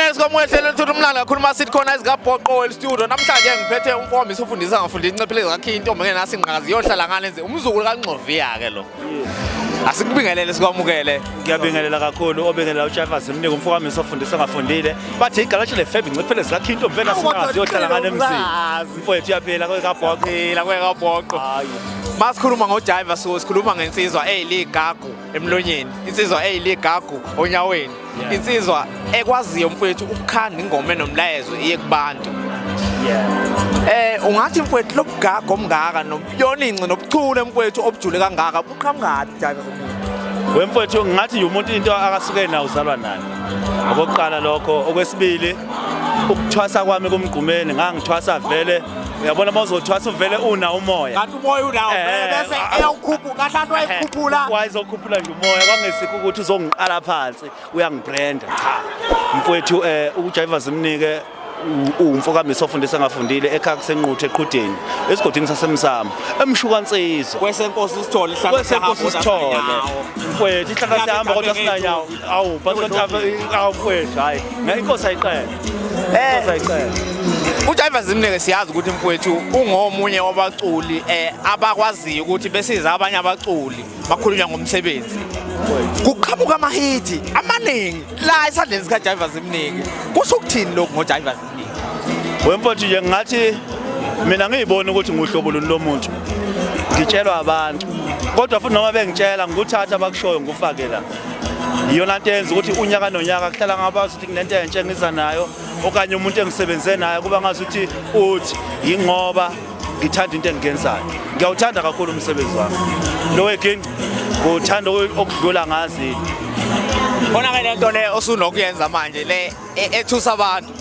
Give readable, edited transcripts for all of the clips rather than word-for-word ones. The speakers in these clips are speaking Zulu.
Asikubingelele sikwamukele lethu umlando kakhulu masithi khona ezikabhoqo well studio. Namhlanje ngiphethe umfowami ufundisa ngafunda incephele zakhe intombi ngenasi ingqakazi iyohlala ngale nje umzukulu kaNgxoviya ke lo. Asikubingelele sikwamukele. Ngiyabingelela kakhulu obingelela uJavas mnike umfowami sofundisa ngafundile. Bathi igalashi lefebe incephele zakhe intombi ngenasi ingqakazi iyohlala ngale emzini. Mfowethu uyaphila kwekabhoqo. Phila kwekabhoqo. Hayi. Masikhuluma ngoJaiva so sikhuluma ngensizwa eyiligagu emlonyeni, insizwa eyiligagu onyaweni, insizwa ekwaziyo mfowethu ukukhanda ingoma enomlayezo iye kubantu. Ungathi mfowethu lobugagu omngaka nobuyoninci nobuchule mfowethu obujule kangaka buqhamukaphi Jaiva? Wemfowethu ngathi nje umuntu into akasuke nayo uzalwa nayo. Okokuqala lokho, okwesibili ukuthwasa kwami kumgqumeni ngangithwasa vele uyabona uma uzothwasa uvele una umoya. Kanti umoya unawo vele bese eyawukhuphuka kahle athi wayikhuphula. Wayezokhuphula nje umoya kwangesikho ukuthi uzongiqala phansi uyangibranda cha. Mfowethu uJaiva Zimnike uwumfokamiso ofundisa engafundile ekhaya kusenquthu eqhudeni esigodini sasemsamo emshukansizwa Kwesenkosi usithole ihlala kwesenkosi usithole mfowethu ihlala sihamba kodwa sinanyawo awu awu mfowethu hayi inkosi ayiqele inkosi ayiqele. uJaiva Zimnike siyazi ukuthi mfowethu ungomunye wabaculi abakwaziyo ukuthi besiza abanye abaculi bakhulunywa ngomsebenzi. Kuqhamuka amahithi amaningi la esandleni sika Jaiva Zimnike. Kusho ukuthini lokhu ngoJaiva Zimnike? Wemfowethu nje ngathi mina ngiyibona ukuthi nguhlobo luni lomuntu. Ngitshelwa abantu. Kodwa futhi noma bengitshela ngikuthatha abakushoyo ngikufake la. Iyona nto eyenza ukuthi unyaka nonyaka kuhlala ngabazi ukuthi kunento entsha engiza nayo okanye umuntu engisebenze naye kuba ngazuthi uthi yingoba ngithanda into engiyenzayo. Ngiyawuthanda kakhulu umsebenzi wami. Lo weginci ngiwuthanda okudlula ngazi. Khona ke lento le osunokuyenza manje le ethusa abantu.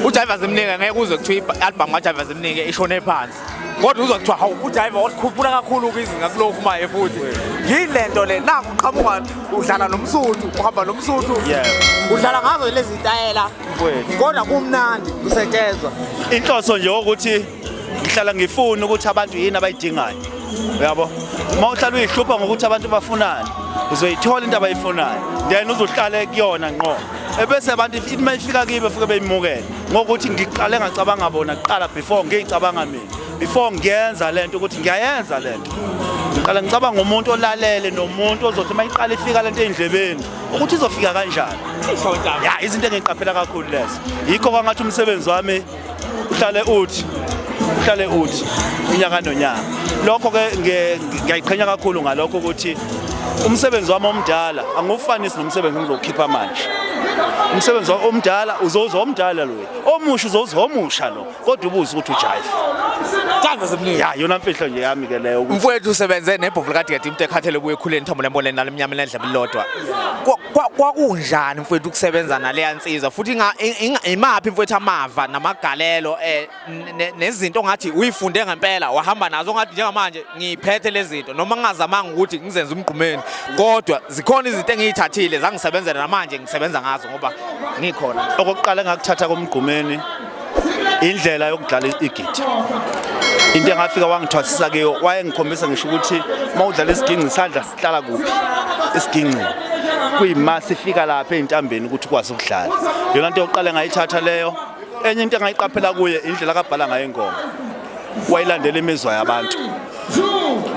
uJaiva Zimnike ngeke uzwe kuthiwa i-album kaJaiva Zimnike ishone phansi. Kodwa uzwa kuthiwa hawu uJaiva wakhuphula kakhulu kwizinga kulokhu maye futhi. Yini lento le naku uqhamuka udlala nomsuthu uhamba nomsuthu. Udlala ngazo lezi tayela. Kodwa kumnandi kusetshenzwa. Inhloso nje ukuthi ngihlala ngifuna ukuthi abantu yini abayidingayo. Uyabo? Uma uhlala uyihlupha ngokuthi abantu bafunani, uzoyithola into abayifunayo. Then uzohlala kuyona ngqo. Ebese abantu uma ifika kibo befike beyimukele. Ngokuthi ngiqale ngacabanga bona kuqala before ngiyicabanga mina. Before ngiyenza lento ukuthi ngiyayenza lento. Ngiqala ngicabanga umuntu olalele nomuntu ozothi uma iqala ifika lento ey'ndlebeni ukuthi izofika kanjani. Ya izinto engiqaphela kakhulu lezo. Yikho kwangathi umsebenzi wami uhlale uthi unyaka nonyaka. Lokho ke ngiyayiqhenya kakhulu ngalokho ukuthi umsebenzi wami omdala angiwufanisi nomsebenzi engizowukhipha manje. Umsebenzi omdala uzowuzwa omdala lo, omusha uzowuzwa omusha lo, kodwa ubuze ukuthi uJaiva. Jaiva Zimnike. Ya yona mfihlo nje yami ke leyo. Mfowethu usebenze nebhovu likaDikadi umuntu ekhathele kuye ekhuleni thambo lemboleni nalemnyama lendlebe lodwa. Kwakunjani mfowethu ukusebenza naleya nsizwa futhi imaphi mfowethu amava namagalelo nezinto ongathi uyifunde ngempela wahamba nazo ongathi njengamanje ngiyiphethe lezi zinto noma ngingazamanga ukuthi ngizenze umgqumeni kodwa zikhona izinto engiyithathile zangisebenzela namanje ngisebenza ngazo ngoba ngikhona. Okokuqala engakuthatha komgqumeni indlela yokudlala igitha. Into engafika wangithwasisa kuyo wayengikhombisa ngisho ukuthi uma udlala isiginci isandla sihlala kuphi esigincini. Kuyima sifika lapha ey'ntambeni ukuthi ukwazi ukudlala. Yona nto yokuqala engayithatha leyo. Enye into engayiqaphela kuye indlela akabhala ngayo ingoma. Wayilandela imizwa yabantu.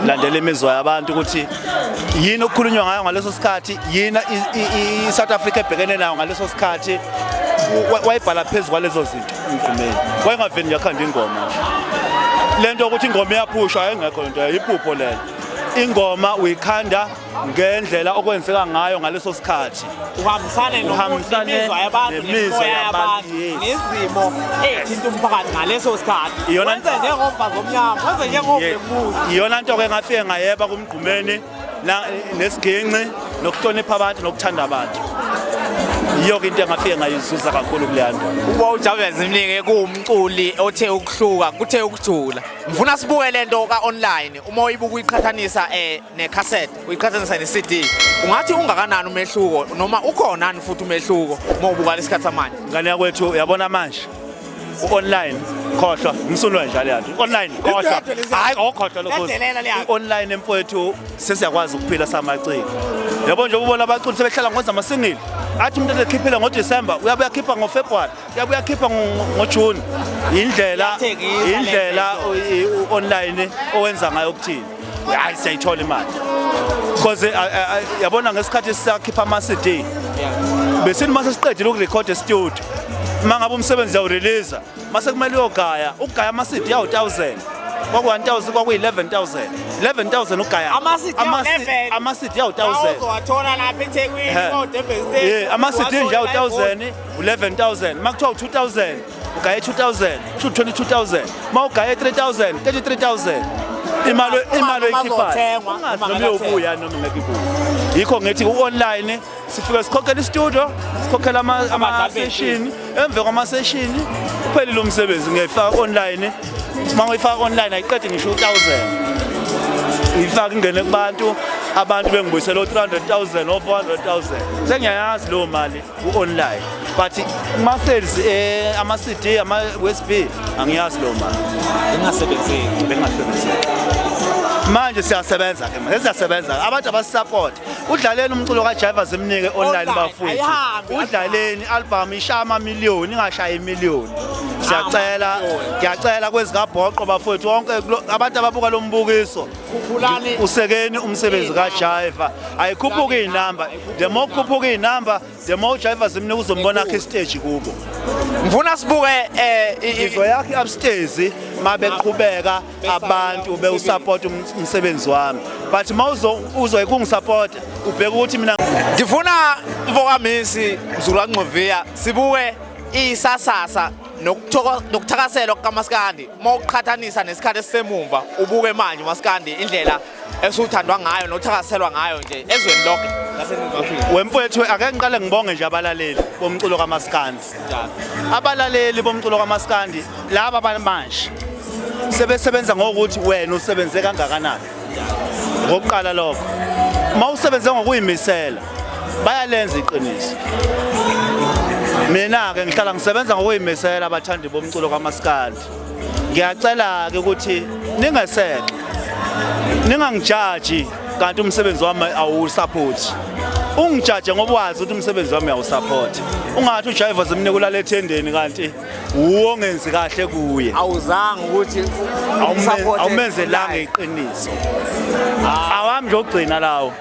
Landela imizwa yabantu ukuthi yini okukhulunywa ngayo ngaleso sikhathi, yini i-South Africa ebhekene nayo ngaleso sikhathi. Wayibhala phezu kwalezo zinto umgqumeni. Wayengaveli nje akhanda ingoma nje. Lento yokuthi ingoma iyaphushwa ayingekho lento, iphupho lelo. Ingoma uyikhanda ngendlela okwenzeka ngayo ngaleso sikhathi. Uhambisane nemizwa yabantu, nemimoya yabantu, nezimo ey'thinta umphakathi ngaleso sikhathi. Wenze njengomfazi omnyama, wenze njengobhemuzi. Iyona nto ke ngafike ngayeba kumgqumeni nesiginci nokuhlonipha abantu nokuthanda abantu. Yiyo ke into engafike ngayizuza kakhulu kuleya nto. Uba uJaiva Zimnike kuwumculi othe ukuhluka, kuthe ukujula. Ngifuna sibuke lento ka online uma uyibuka uyiqhathanisa necassette uyiqhathanisa ne-CD ungathi ungakanani umehluko noma ukhona futhi umehluko uma ubuka lesikhathi samanje? Ngane yakwethu uyabona manje u-online khohlwa umsulo nje leya nto online khohlwa hayi okhohlwa lokho i-online mfowethu sesiyakwazi ukuphila samaciko. Yabo nje ubona abaculi sebehlala ngokwenza amasingili Athi umuntu ekhiphile ngoDecember, uyabuya akhipha ngoFebruary, uyabuya akhipha ngoJune. Indlela Iyathengisa le indlela nto. online owenza ngayo ukuthini. Hayi, siyayithola imali. Because yabona ngesikhathi sisakhipha ama CD, besithi mase siqedile ukurecord e-studio, uma ngabe umsebenzi uyawurelease, mase kumele uyogaya, ukugaya ama CD yawu 1000, kwaku 1000, kwaku 11000, 11000 ukugaya. Ama-CD awu-11. Ama CD yawu 1000. Uzowathola lapha eThekwini, ko-Durban State. Yeah, ama CD nje awu 1000, 11000. Makuthiwa 2000, ugaye 2000, kusho 22000. Mawugaye 3000, 33000. Imali Uma oyikhiphayo. uzothengwa, Ungazi uma noma ngakathengwa. iyobuya noma ngeke ibuye. Yikho ngithi ku-online sifike sikhokhela istudio, sikhokhela ama-session, emva kwama-session kuphelile umsebenzi, ngiyayifaka online. Uma ngiyifaka online ayiqedi ngisho u-1000. Ngiyifaka ingene kubantu, abantu bengibuyisela o-300,000, o-400,000. Sengiyayazi leyo mali ku-online. But kuma-sales ama-CD, ama-USB angiyazi leyo mali. Ingasebenzeki. Bengingasebenzeki. Manje siyasebenza ke manje, siyasebenza. Abantu abasisupport. Udlaleni umculo kaJaiva Zimnike online Online, bafowethu. ayihambi. Udlaleni album ishaya amamiliyoni, ingashaya imiliyoni. Siyacela, Amamiliyoni. ngiyacela kwezikabhoqo bafowethu wonke abantu ababuka lo mbukiso. Khuphulani. Usekeni umsebenzi kaJaiva. Ayikhuphuki inamba. The more kukhuphuka inamba, the more uJaiva Zimnike uzombona akhe stage kubo. Ngifuna sibuke Ngizoyakha upstairs mabeqhubeka abantu bewusupport umsebenzi wami. But mawuzo uzoyikungi-support ubheka ukuthi mina Ngifuna mfokamisi Mzulu kaNgcoviya sibuke isasasa nokuthakaselwa kukaMaskandi mawuqhathanisa nesikhathi esisemumva, ubuke manje uMaskandi indlela esuthandwa ngayo nokuthakaselwa ngayo nje ezweni lonke laseNingizimu Afrika. Wemfowethu, ake ngiqale ngibonge nje abalaleli bomculo kaMaskandi. Njalo. Abalaleli bomculo kaMaskandi laba bamanje sebesebenza ngokuthi wena usebenze kangakanani. Ngokuqala lokho, mawusebenze ngokuyimisela bayalenza iqiniso. Mina ke ngihlala ngisebenza ngokuyimisela, abathandi bomculo kaMaskandi. Ngiyacela ke ukuthi ningeseke, ningangijaji kanti umsebenzi wami awusupport. Ungijaje ngoba wazi ukuthi umsebenzi wami awusupport. Ungathi uJaiva Zimnike ulala ethendeni kanti uwo ongenzi kahle kuye. Awuzange ukuthi umsupport. Awumenzelanga iqiniso. Awami nje ogcina lawo.